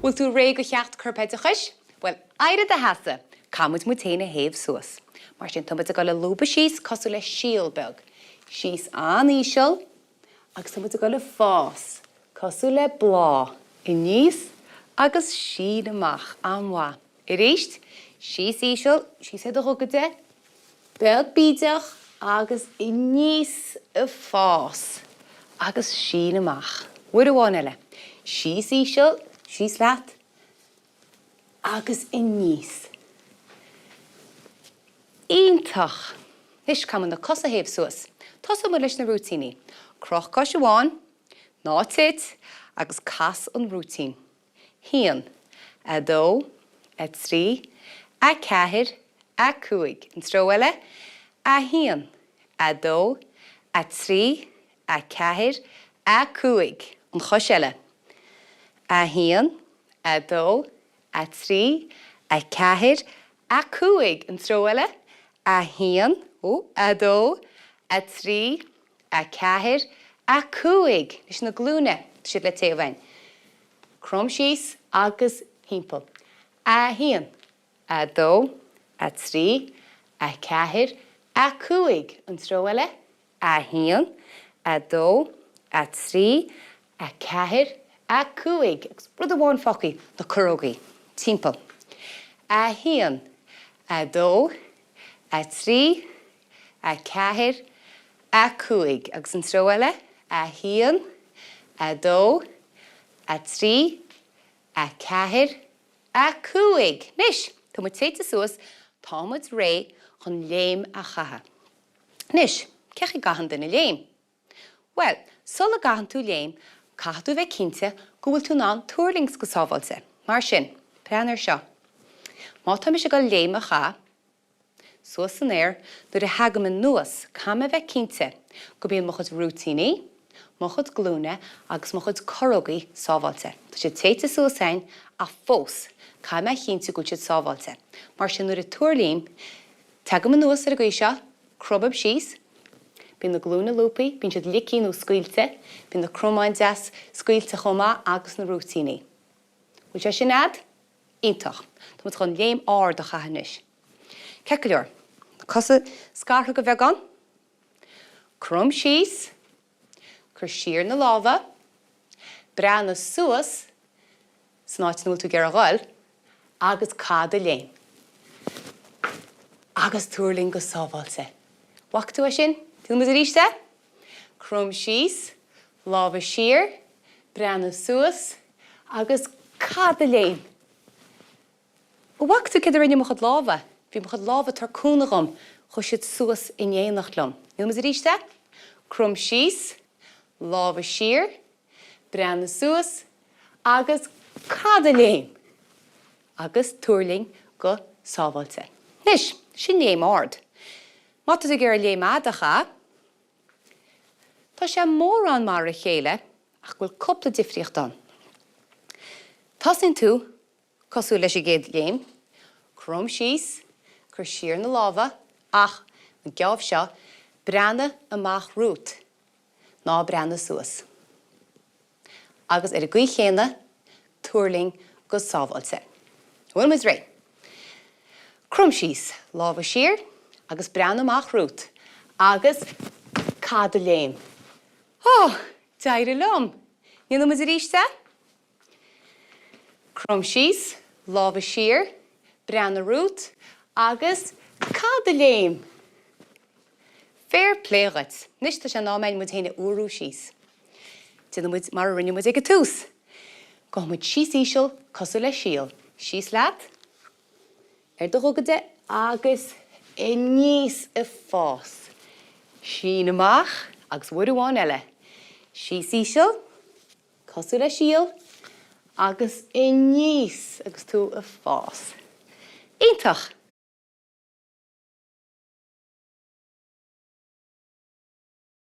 Bhfuil tú réidh do cheacht corpoideachais? Bhuel, éirigh i do sheasamh! Caithfidh muid muid féin a théamh suas. Mar sin, tá muid ag dul a lúbadh síos cosúil le síol beag. Síos an-íseal agus tá muid ag dul ag fás cosúil le bláth. Aníos agus sín amach. An-mhaith. Arís, síos íseal, síos ar do ghogaide, beag bídeach agus aníos ag fás agus sín amach. Uair amháin eile. Síos íseal, síos leat agus aníos. Iontach! Anois caithfidh muid na cosa a théamh suas. Tosóidh muid leis na rúitíní. Croch cois amháin, ná tit, agus cas an rúitín. 1, 2, 3, 4, 5. An treo eile, 1, 2, 3, 4, 5. An chois eile, 1, 2, 3, 4, 5. An treo eile, 1, 2, 3, 4, 5. Anois na glúine, tá siad le téamh againn. Crom síos agus thimpeall. 1, 2, 3, 4, 5. An treo eile. 1, 2, 3, 4, 5. Agus rud amháin fágtha, na corrógaí. Timpeall. 1, 2, 3, 4, 5. Agus an treo eile, 1, 2, 3, 4, 5. Anois, tá muid téite suas, tá muid réidh chun léim a chaitheamh. Anois, cén chaoi a gcaitheann duine léim? Bhuel, sula gcaitheann tú léim, caithfidh tú bheith cinnte go bhfuil tú in ann tuirlingt go sábháilte. Mar sin, breathnaigh air seo. Má tá mise ag dul léim a chaitheamh, suas san aer, nuair a theagaim anuas, caithfidh mé bheith cinnte go mbíonn mo chuid rúitíní, mo chuid glúine agus mo chuid corrógaí sábháilte. Tá siad téite suas a'inn ach fós, caithfidh mé a chinntiú go bhfuil siad sábháilte. Mar sin nuair a tuirlím, teagaim anuas ar an gcaoi seo, cromaim síos, bíonn na glúine lúbtha, bíonn siad ligthe nó scaoilte, bíonn na cromáin deas scaoilte chomh maith agus na rúitíní. Bhfuil sé sin a'd? Iontach. Tá muid chun léim ard a chaitheamh anois. Ceart go leor. Na cosa scartha go bheagán. Crom síos. Cuir siar na lámha. Breathnaigh suas san áit ina bhfuil tú ag iarraidh a dhul agus caith do léim. Agus tuirling go sábháilte. Bhfaca tú é sin? Déanfaidh muid arís é. Crom síos, lámha siar, breathnaigh suas agus caith do léim. An bhfaca tú céard a rinne mo chuid lámha? Bhí mo chuid lámha ag tabhairt cúnamh dhom, chuaigh siad suas in éineacht liom. Déanfaidh muid arís é. Crom síos, lámha siar, breathnaigh suas agus caith do léim! Agus tuirling go sábháilte. Anois, sin léim ard. Má tá tú ag iarraidh léim fhada a chaitheamh, tá sé mórán mar a chéile ach go bhfuil cúpla difríocht ann. Tosaíonn tú cosúil leis an gcéad léim, crom síos, cuir siar na lámha ach an geábh seo, breathnaigh amach romhat, ná breathnaigh suas. Agus ar an gcaoi chéanna, tuirling go sábháilte. An bhfuil muid réidh? Crom síos, lámha siar agus breathnaigh amach romhat agus caith do léim. Ó! D'éirigh liom! Ndéanfaidh muid arís é? Crom síos, lámha siar, breathnaigh romhat agus caith do léim! Fair plé dhuit! Anois tá sé in am a'inn muid féin a fhuarú síos. Déanfaidh muid mar a rinne muid ag an tús. Gabhfaidh muid síos íseal cosúil le síol. Síos leat ar do ghogaide agus aníos ag fás. Sín amach agus uair amháin eile. Síos íseal. Cosúil le síol agus aníos agus tú ag fás. Iontach!